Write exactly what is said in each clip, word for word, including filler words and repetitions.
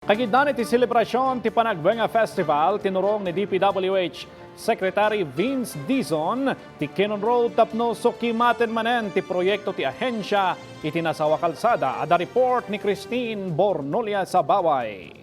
Kagiddan iti selebrasyon ti Panagbenga Festival, tinurong ni D P W H Secretary Vince Dizon ti Cannon Road tapno sukimaten manen ti proyekto ti ahensya iti nasawa kalsada. Adda report ni Christine Bornolia Sabaway.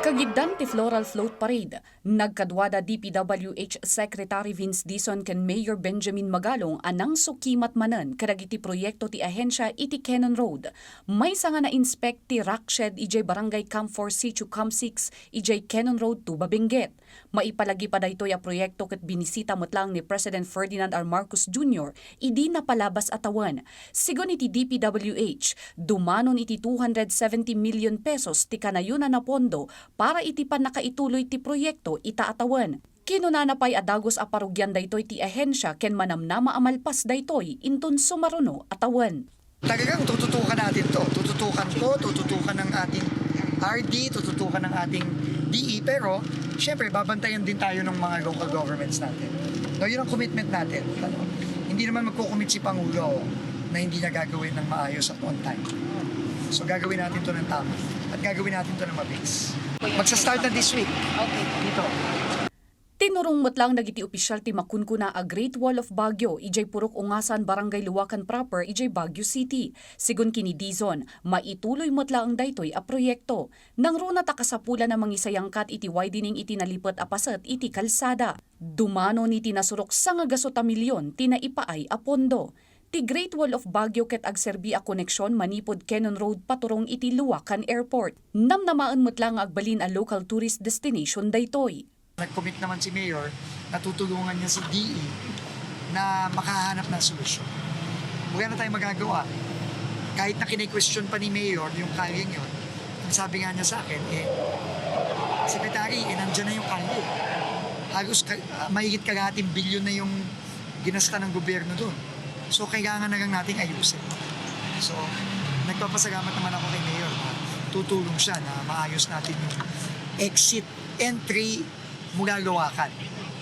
Kagiddan ti Floral Float Parade, nagkaduada D P W H Secretary Vince Dizon ken Mayor Benjamin Magalong a nangsukimat manen kadagiti proyekto ti ahensya iti Cannon Road. Maysa nga na-inspect ti rock shed idiay Barangay Camp four, Sitio Camp six, idiay Cannon Road, Tuba, Benguet. Maipalagip a daytoy a proyekto ket binisita met laeng ni President Ferdinand R. Marcos Junior idi napalabas a tawen. Sigun iti D P W H, dumanon iti two hundred seventy million pesos ti kanayonan a pondo para iti pannakaituloy ti proyekto ita a tawen. Kinunana pay a dagus a parugian daytoy ti ahensya ken manamnama a malpas daytoy inton sumaruno a tawen. Talagang tututukan natin 'to. Tututukan ko, tututukan ng ating R D, tututukan ng ating D E, pero siyempre babantayan din tayo ng mga local governments natin. No, 'yun ang commitment natin. Ano? Hindi naman magko-commit si Pangulo na hindi niya gagawin ng maayos at on time. So gagawin natin 'to ng tama at gagawin natin 'to ng mabilis. Magsa-start na this week. Okay. Dito. Tinurong met laeng dagiti opisyal ti makunkuna a Great Wall of Baguio idiay Purok Ungasan, Barangay Luwakan Proper, idiay Baguio City. Sigun ken ni Dizon, maituloy met laeng daytoy a proyekto. Nangruna ta kasapulan a mangisayangkat iti widening iti nalipet a paset iti kalsada. Dumanon iti nasurok sangagasut a milyon ti naipaay a pondo. Ti Great Wall of Baguio ket agserbi a koneksion manipud Cannon Road paturong iti Luwakan Airport. Namnamaen met laeng nga agbalin a local tourist destination daytoy. Nag-commit naman si Mayor na tutulungan niya si D E na makahanap ng solusyon. Wala na tayong magagawa. Kahit na kine-question pa ni Mayor yung kalyeng yon, ang sabi nga niya sa akin, eh, "Secretary, eh, nandyan na yung kalye. Halos ka-, ah, mahigit kalahating bilyon na yung ginasta ng gobyerno doon. So, kailangan na lang nating ayusin." So, nagpapasalamat naman ako kay Mayor na tutulong siya na maayos natin yung exit entry mula Luwakan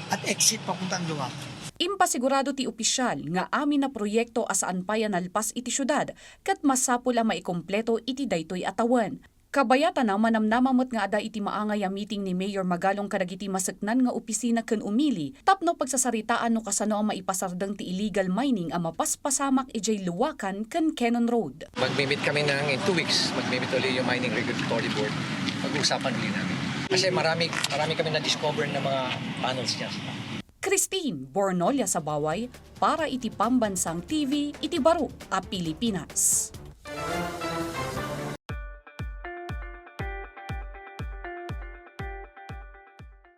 at exit papuntang Luwakan. Impasigurado ti opisyal nga amin a proyekto a saan pay a nalpas iti siudad ket masapul a maikompleto iti daytoy a tawen. Kabayatan a manamnama met nga adda iti maangay a meeting ni Mayor Magalong kadagiti maseknan nga opisina ken umili tapno pagsasaritaan no kasano a maipasardeng ti illegal mining a mapaspasamak idiay Luwakan ken Cannon Road. Magmi-meet kami ng, in two weeks, magmi-meet uli yung Mining Regulatory Board. Pag-uusapan uli namin. Kasi marami, marami kami na-discover na mga tunnels dyan. Christine Bornolia Sabaway para iti Pambansang T V iti baro a Pilipinas.